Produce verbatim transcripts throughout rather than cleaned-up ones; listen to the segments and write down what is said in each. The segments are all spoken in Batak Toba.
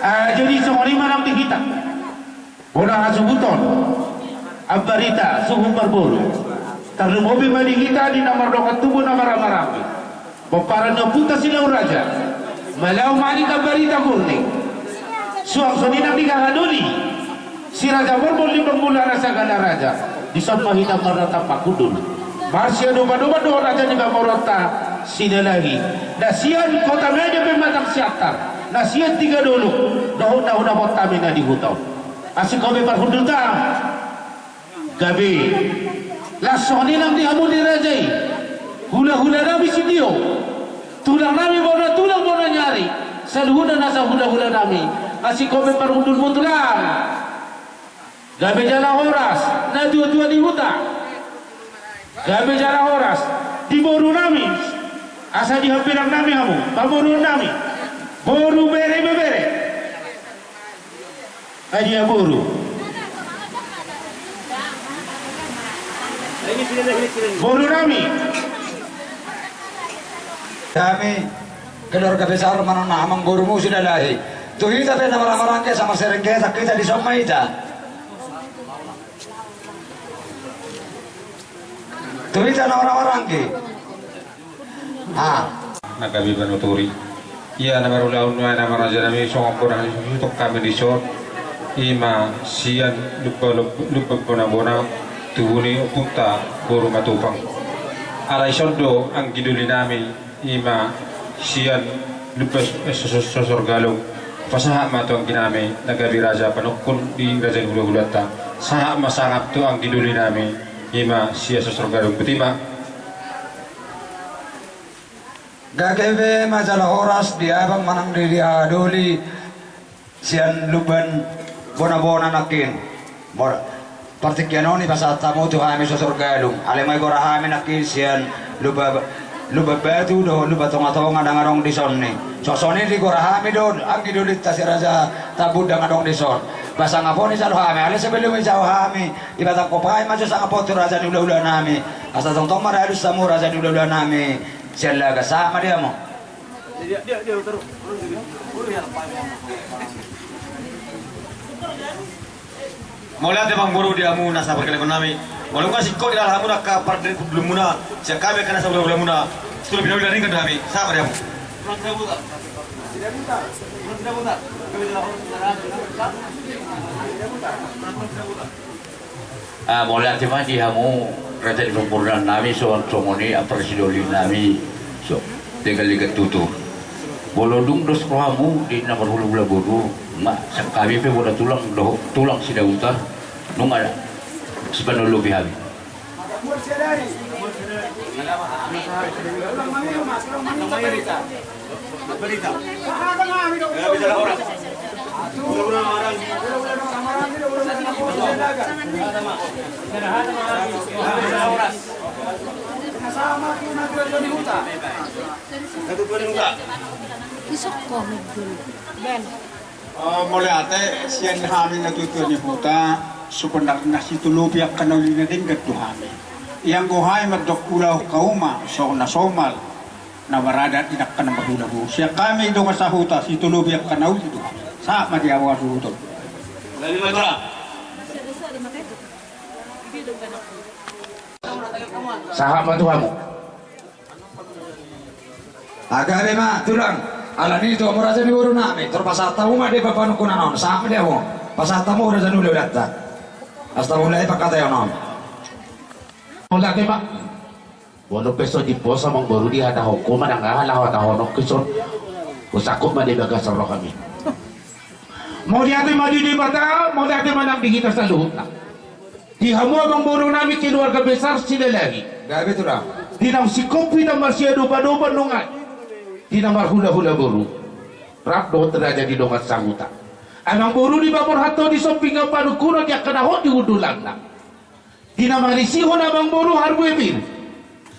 Ah, jadi songon i ma nang di hita. Bona hasuhuton. Ambarita suhut marboru. Tarlumobi ma di hita di na mardongan tubu na marhahamaranggi. Pomparan ni ompunta Sinambung Raja. Malau Manik Ambarita Murni. Suang songon i nang di hahadoli. Si Raja Borbor Limbong Mulana Sagala Raja. Dison ma hita marnatap marhundul. Marsiadopadopan dohot raja ni pamoruonta Silalahi. Na sian Kota Medan Pematang Siantar. Na sian Tiga Dolok. Dohot na hudapot hami na di huta on. Asi gabe parhundulta. Gabe. Las songon i nang di hamu di raja i. Hulahula nami sitio. Tulang nami bona tulang bona ni ari. Saluhutna nasa hulahula nami. Asi gabe parhundulmu tulang. Gabe jala horas. Na tuatua di huta. Gabe jala horas. Di boru nami. Asa di hambirang nami hamu. Pamoruon nami. Boru bere ibebere. Adia boru. Boru nami. Kami keluarga besar manang na amangborumu Silalahi. Tu hita pe na marhahamaranggi sama serengge tak hita dison ma hita. Tu hita na marhahamaranggi. Ha. Na gabe panuturi. Ia na marulaon nai na marraja nami songon bona hasuhuton hami dison. Ima sian Lumban Bona Bona tubu ni ompunta boru Matupang. Alai songon do anggi doli nami ima sian Lumban Sosor Galung. Pasahat ma tu anggi nami na gabe raja panungkun di raja ni hulahulanta. Sahat ma sangap tu anggi doli nami. Ima sian Sosor Galung. Botima. Gabe ma jala horas di abang manang di hahadoli sian Lumban Bona Bona nangkin. Partingkian on i pasahat hamu tu hami Sosor Galung. Alai ma i gora hami nangkin sian Lumban Batu dohot Lumban Tongatonga ndang adong dison i. Songon i di gora hami do anggi dolinta si Raja Tambun ndang adong dison. Pasangap on i jalo hami alai sebelum i jalo hami. Di batang kopai ma jo sangap on tu raja ni hulahula nami. Asa tongtong ma raja ni hulahula nami. Sian laga sahat ma di hamu. Mauliate amangboru di hamu nasa parkelengon nami. Molo nga singkop di hamu angka parhundulmuna sian hami angka nasa hulahulamuna. Situtu pinahula ringgan do hami. Sahat ma di hamu. Ah, mauliate ma di hamu raja ni pamoruon nami songon songon i amparsidoli nami. So, legan-legan tutu. Molo dung dos rohamu di na marhulahula boru, ma sian hami pe bona tulang dohot tulang sidabutar. Nunga sipanolopi hami. Isok komik dulu. Ben. Oh, mauliate sian hami na tuatua ni huta, sebenarna sitolopi angka na uli na denggan tu hami. Ianggo hami mandok ulaon hauma songon na somal na maradat di angka na marhulahula. Sian hami dongan sahuta sitolopi angka na uli do hami. Sahat ma di hamu hasuhuton. Sahat ma tu hamu. Gabe ma tulang. Alani tu hamu raja ni boru nami, tor pasahat hamu ma di panungkunan on. Sahat ma di hamu. Pasahat hamu raja ni hulahulanta. Asa mulai pangkataion on. Mauliate ma. Molo pe so diposo amangboru di hatahononku manang aha laho hatahononku son. Husangkup ma di bagasan rohami. Mauliate ma di Debata, mauliate ma nang di hita saluhutna. Di hamu amangboru nami keluarga besar Silalahi. Gabe tulang. Di naung singkop hita marsiadopadopan nunga i. Di na marhulahula boru. Rap dohot raja ni dongan sahuta. Amangboru dipaborhat ho dison pinggan panungkunan di angka na hot di hundulanna. Di na mangisihon amangboru harbue pir.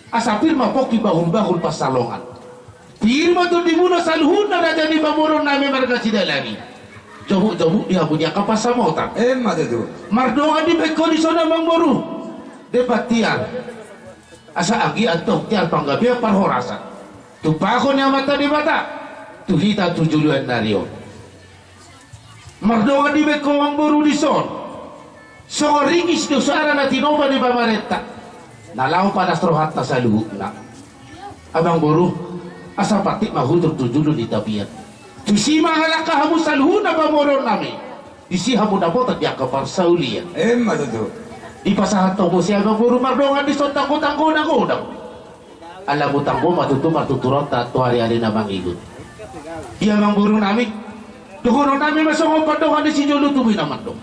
Asa pir ma pongki bahulbahul pansalongan. Pir ma tondimuna saluhutna raja ni pamoruon nami marga Silalahi. Jomukjomuk di hamu di angka pansamotan. Emma tutu. Mardongan dibaen ho dison amangboru. Debat tiar. Asa anggiat antong tiar panggabean parhorasan. Tumpahon ni Amanta Debata. Tu hita tu joloan ni ari on. Mardongan dibaen ho amang boru dison songon ringis do suara na tinopa ni pamarenta, na laho padas rohanta saluhutna. Amang boru, asa patik ma hujur tu julu ni tapian. Tusi ma mangalangka hamu saluhutna pamoruon nami. Disi hamu dapotan di angka parsaulian. Emma tutu. Dipasahat ho muse amang boru mardongan dison tanggotanggo na godang. Ala mutanggo ma tutu martuturonta tu ari-ari na mangihut. Ia amang boru nami, dohonon nami ma songon pandohan ni sijolo tubu i na mandok.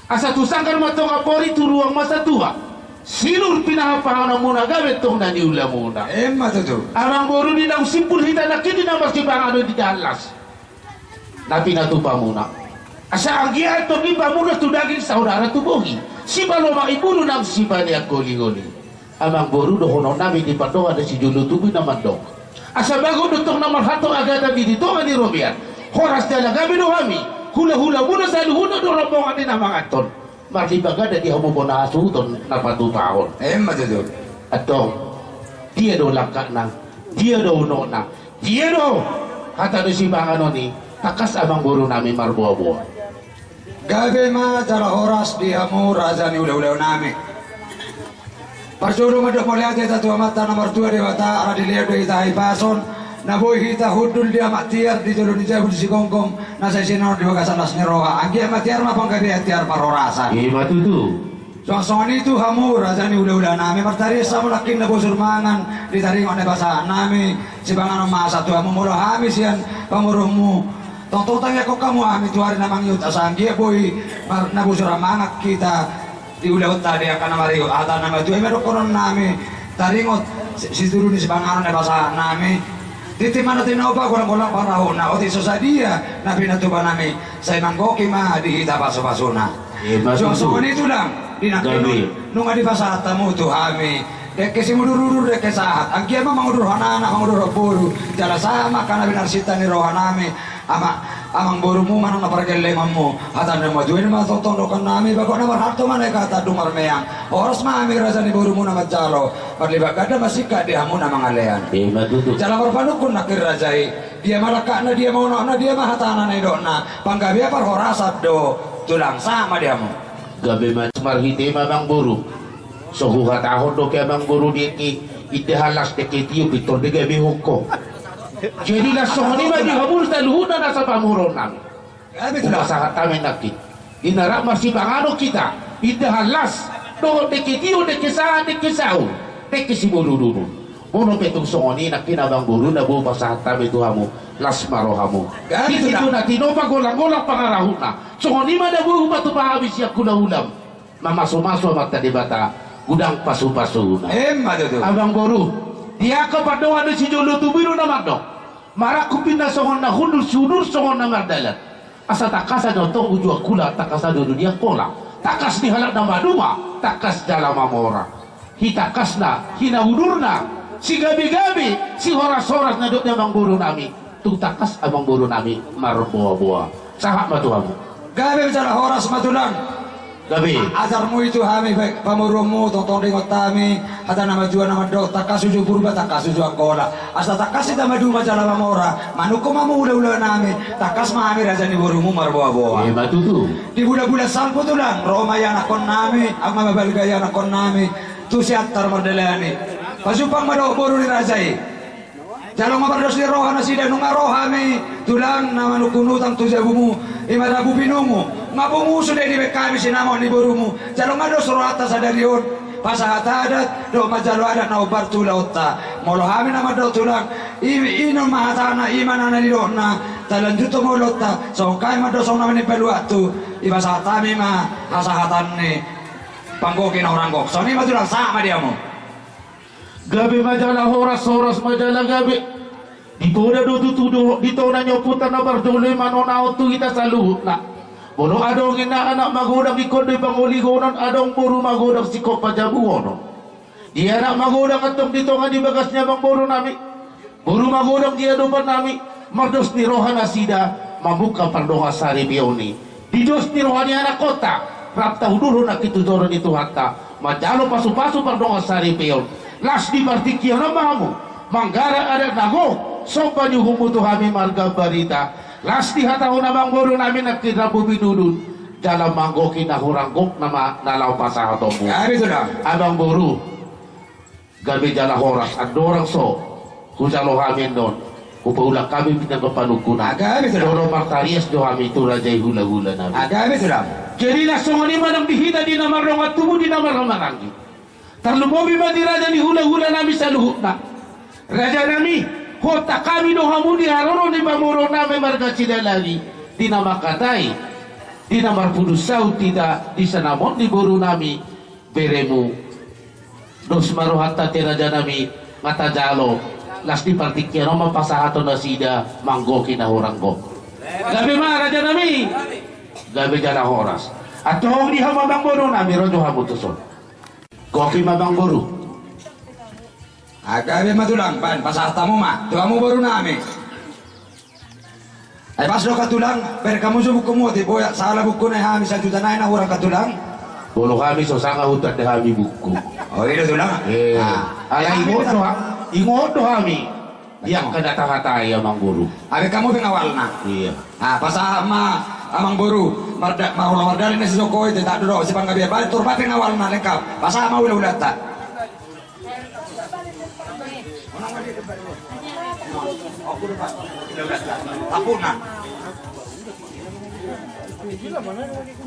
Asa tu sanggar ma tongah pori, tu ruang ma satua. Sinur pinahan-pahananmuna gabe tong na niulamuna. Emma tutu. Amang boru, di naung simpul hita nangkin di na marsipanganon di dalan las na pinatupamuna. Asa anggiat tong i pamudas tu daging, saudara tu bohi, sipalomak imbulu nang sipaneang goli-goli. Amang boru, dohonon nami di pandohan ni sijolo tubu i na mandok. Asa bagot do tong na marhatop agatan di tonga ni robean. Horas jala gabe do hami, hula-hulamuna saluhutna do rombongan ni na manganhon. Marlipat ganda di hamu bona hasuhuton na patupahon. Emma tutu. Antong, dia do langkatna, dia do unokna, dia do hata ni sipanganon i, tangkas amang boru nami marboa-boa. Gabe ma jala horas di hamu raja ni hula-hula nami. Parjolo mandok mauliate hita tu Amanta na martua Debata, ala dilehon do hita hahipason, na boi hita hundul di amak tiar, di jolo ni jabu ni sigomgom, na sai sinur di bagasan las ni roha. Anggiat ma tiar ma panggabean, tiar parhorasan. Ima tutu. Songon i tu hamu raja ni hula-hula nami, martarias hamu nangkin na bosur mangan di taringot na pasahat nami, sipanganon ma asa tu hamu, molo hami sian pamoruonmu. Tongtong tangiangkon hamu hami tu ari na mangihut, asa anggiat boi mar-, na bosur mangan hita di ulaonta di angka na marihut. Hata na matua i ma dohonon nami, taringot si-, situru ni sipanganon na pasahat nami. Tintin ma na tinopa, golang-golang pangarahutna, otik so sadia na pinatupa nami, sai manggohi ma di hita pasu-pasuna. Ima tutu. Songon i tulang, di nangkin on nunga dipasahat hamu tu hami dengke simudur-udur, dengke sahat. Anggiat ma mangudur anak, mangudur boru, jala sahat ma angka na binarsinta ni roha nami. Ama, amang borumu manang na pargellengonmu. Hata na matua i ma tongtong dohonon nami, bagot na marhalto ma na i hata dung marmeang. Horas ma hami raja ni borumu na manjalo. Marlipat ganda ma singkat di hamu na mangalean. Ima tutu. Jala marpanungkun nangkin raja i. Dia ma langkatna, dia ma unokna, dia ma hatana na nidokna. Panggabean, parhorasan do tulang, sahat ma di hamu. Gabe ma, marhite i ma amang boru. So huhatahon dope amang boru, dengke indahan las, dengke tio pintor di gabe hongko. Jadi las songon i ma di hamu saluhutna nasa pamoruon nami. Hupasahat hami nangkin, di na rap marsipanganon hita, indahan las dohot dengke tio, dengke sahat, dengke saur, dengke simudur-udur. Molo pe tung songon i nangkin amang boru, na boi hupasahat hami tu hamu, las ma rohamu. Tintin do na tinopa, golang-golang pangarahutna. Songon i ma na boi hupatupa hami sian hula-hulam. Mamasu-masu Amanta Debata, godang pasu-pasuna. Emma tutu. Amang boru, di angka pandohan ni sijolo tubu i do na mandok. Marangkup ninna songon na hundul, siudur songon na mardalan. Asa tangkasan do tong uju Angkola, tangkasan do dunia Angkola. Tangkas ni halak na maduma, tangkas jala mamora. Hitangkasna, hinaudurna, sigabe-gabe, sihoras-horas na didok ni amang boru nami. Tung tangkas amang boru nami marboa-boa. Sahat ma tu hamu. Gabe jala horas ma tulang. Gabe. A-, ajarmu i tu hami, baik pamoruonmu, tongtong diingot hami, hata na matua na mandok, tangkas uju Purba, tangkas uju Angkola. Asa tangkas hita maduma jala mamora, manungkun hamu hula-hula nami, tangkas ma hami raja ni borumu marboa-boa. Ima tutu. Di bulan-bulan salpu tulang, ro ma ianakhon nami, angka ma balga ianakhon nami, tu Siantar mardalani. Pajumpang ma dohot boru ni raja i. Jalo ma pardos ni roha nasida, nunga ro hami tulang na manungkun utang tu jabumu, i ma dabu pinungu, nga pungu sude dibaen hami sinamot ni borumu. Jalo ma dos rohanta sadari on, pasahat adat, dohot manjalo adat na hombar tu ulaonta. Molo hami na mandok tulang, i, i ma hatana, i ma na nidokna, talanjut tu ulaonta, songon hami mandok songon na manimpali waktu, dipasahat hami ma hasahatan ni panggohi na hurang gok. Songon i ma tulang, sahat ma di hamu. Gabe ma jala horas, horas ma jala gabe. Di poda do tutu dohot di tona ni ompunta na parjolo i manonahon tu hita saluhutna. Molo adong inna anak magodang ingkon do i pangolihonon, adong boru magodang singkop pajabuhonon. Di anak magodang antong di tonga ni bagas ni amang boru nami, boru magodang di adopan nami, mardos ni roha nasida mamungka pardongan saripeon i. Di dos ni roha ni anakhonta, rap taudurhon nangkin tu joro ni Tuhanta, manjalo pasu-pasu pardongan saripeon. Las di partingkian on ma hamu, manggarar adat na gok, somba ni uhummu tu hami marga Barita. Las di hata on amang boru nami nangkin rambu binudut, jala manggohi na hurang gok nama na laho pasahatonmu. Gabe tulang. Amang boru, gabe jala horas, andorang so hujalo hami annon, hupaulak hami pinanggapan ungkuna. Ah, gabe tulang. Jolo martarias do hami tu raja i hulahula nami. Ah, gabe tulang. Jadi na songon i ma nang di hita di na mardongan tubu di na marhahamaranggi. Tarlumobi ma di raja ni hulahula nami saluhutna. Raja nami, huontak hami do hamu di haroro ni pamoruon nami marga Silalahi, di na mangkatai, di na marpudun saut hita di sinamot ni boru nami, beremu. Dos ma rohanta ate raja nami, nga tajalo, las di partingkian on ma pasahaton nasida manggohi na hurang gok. Gabe ma raja nami. Gabe jala horas. Antong di hamu amang boru nami ro jo hamu tuson. Gohi ma amang boru. Ah, gabe ma tulang, baen pasahat hamu ma tu hamu boru nami. Ai pas do ka tulang, baen hamu jo bukumu ate, boya sala buku nai hami sajuta nai na hurang ka tulang. Molo hami so sanga hutanda hami buku. Oh, i do tulang. Eh, ah, alai ingot do ha-, ingot do hami. Ia angka na tahatai amang boru. Abe hamu pengawalna. Ia. Ah, pasahat ma amang boru. Marda-, marhula mardali na sisoko i, tetap do sipanggabean, baen torba pengawalna lengkap. Pasahat ma hulahulanta.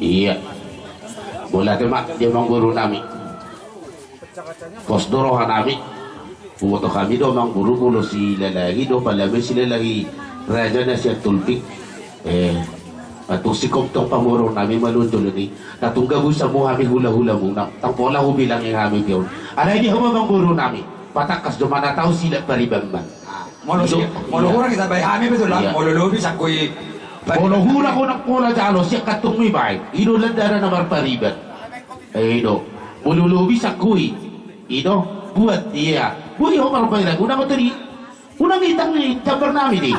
Ia. Mauliate ma di amang boru nami. Pos do roha nami. Huboto hami do amang boru molo Silalahi do, pala ma i Silalahi raja na sian Tulpik. Eh, antong singkop tong pamoruon nami malunjolon i. Na tung gabusan mu hami hulahula muna. Ndang pola hubilangi hami pe on. Alai di hamu amang boru nami, patangkas do ma na tau silap pariban ma. Ah, molo si-, molo hurang i tabai hami betul lah. Molo lobi sangkui. Molo hurang, unang pola jalo sian kantongmu i baen. I do landaran na marpariban. Eh, i do. Molo lobi sangkui. I do. Buat ia. Boi ho marpariban. Unang tadi. Unang itang ni jambar nami di.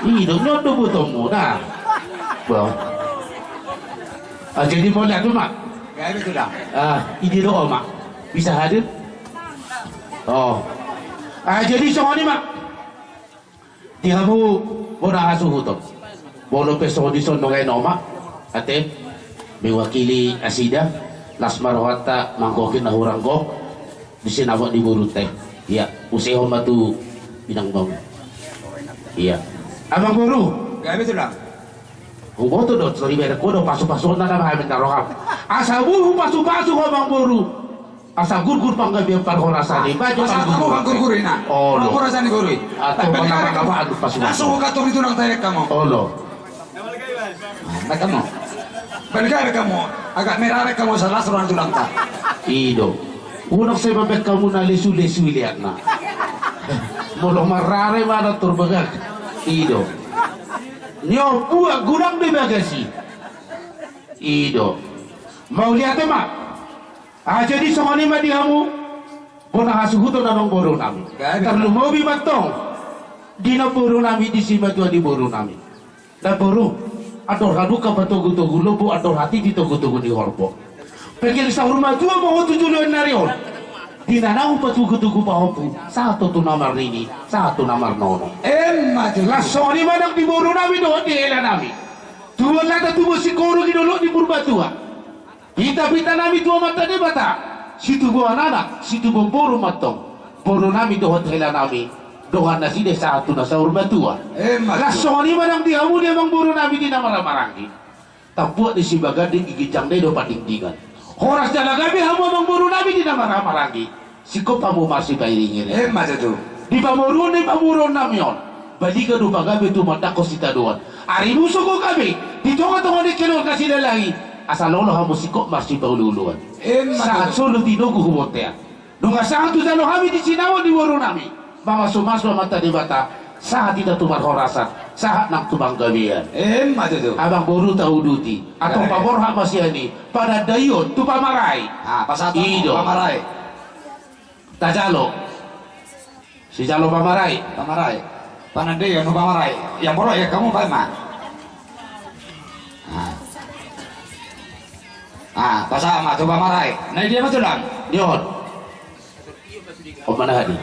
I do. Nyondo butonmu. Nah. Bah. Ah, jadi mauliate ma. Gabe tulang. Ah, i do, Oma. Bisa hadir? Oh. Ah, jadi songon i ma. Di hamu bona hasuhuton. Molo pe songon i, songon i nunga i, Oma. Ate. Mewakili nasida. Las ma rohanta manggohi na hurang gok. Di sinamot ni borunta i. Ia, usehon ma tu inang bang. Ia. Amang boru. Gabe tulang. Huboto do, so dibereng ho do, pasu-pasuon nama hami na roham. Asa boi hupasu-pasu ho amang boru. Asa gurgur panggabean parhorasan i. Baen jo pasu-pasu. Asa gurgur i na. Olo. Parhorasan i gurgur i. Atau bang nama nama anu pasu-pasu. Langsung hukator di tulang taek hamu. Olo. Baen hamu. Balga baen hamu. Agak merah baen hamu, salah suruhan tulangta. I do. Unang sai baen hamu na lesu-lesu i liatna. Molo marrare ma na turbagak. I do. Nyo buat gudang di bagasi. I do. Mauliate ma. Ah, jadi songon i ma di hamu bona hasuhuton amang boru nami. Gabe. Tarlumobi ma antong di namboru nami, di simatua ni boru nami. Namboru, andor halumpang patogu-togu lombu, andor hatipi togu-togu ni horbo. Pengke saur matua ma ho tu joloan ni ari on. Di na naung patogu-togu pahompu, sahat tu na marnini, sahat tu na marnono. Emma tutu. Las songon i ma nang di boru nami dohot di hela nami. Tubuan lata tubuan singkoru di dolok ni Purbatua. Pita-pita nami tu Amanta Debata, situbuan anak, situbuan boru ma antong, boru nami dohot hela nami, dongan nasida sahat tu na saur matua. Emma tutu. Las songon i ma nang di hamu di amang boru nami di na marhahamaranggi. Tampuak ni Sibaganding, di ginjang nai do pandingdingan. Horas jala gabe hamu amang boru nami di na marhahamaranggi. Singkop hamu marsipairing-iring. Emma tutu. Di pamoruon ni pamoruon nami on, balga do pagabe tumandangkon sitadoan. Ari musu ho gabe di tonga-tonga ni keluarga Silalahi, asa lolo hamu singkop marsipaulu-uluan. Emma tutu. Sahat solu tinogu hu bontean. Nunga sahat tu jalo hami di sinamot ni boru nami, mamasu-masu Amanta Debata, sahat hita tu parhorasan, sahat nang tu panggabean. Emma tutu. Amang boru, tauduti. Antong paborhat ma sian i, panandaion tu pamarai. Ah, pasahat tu pamarai. Tajalo. Sijalo pamarai. Pamarai. Panandaion tu pamarai. Ia molo ia hamu baen ma. Ah. Ah, pasahat ma tu pamarai. Na i dia ma tulang. Dia on. Oma na hadi.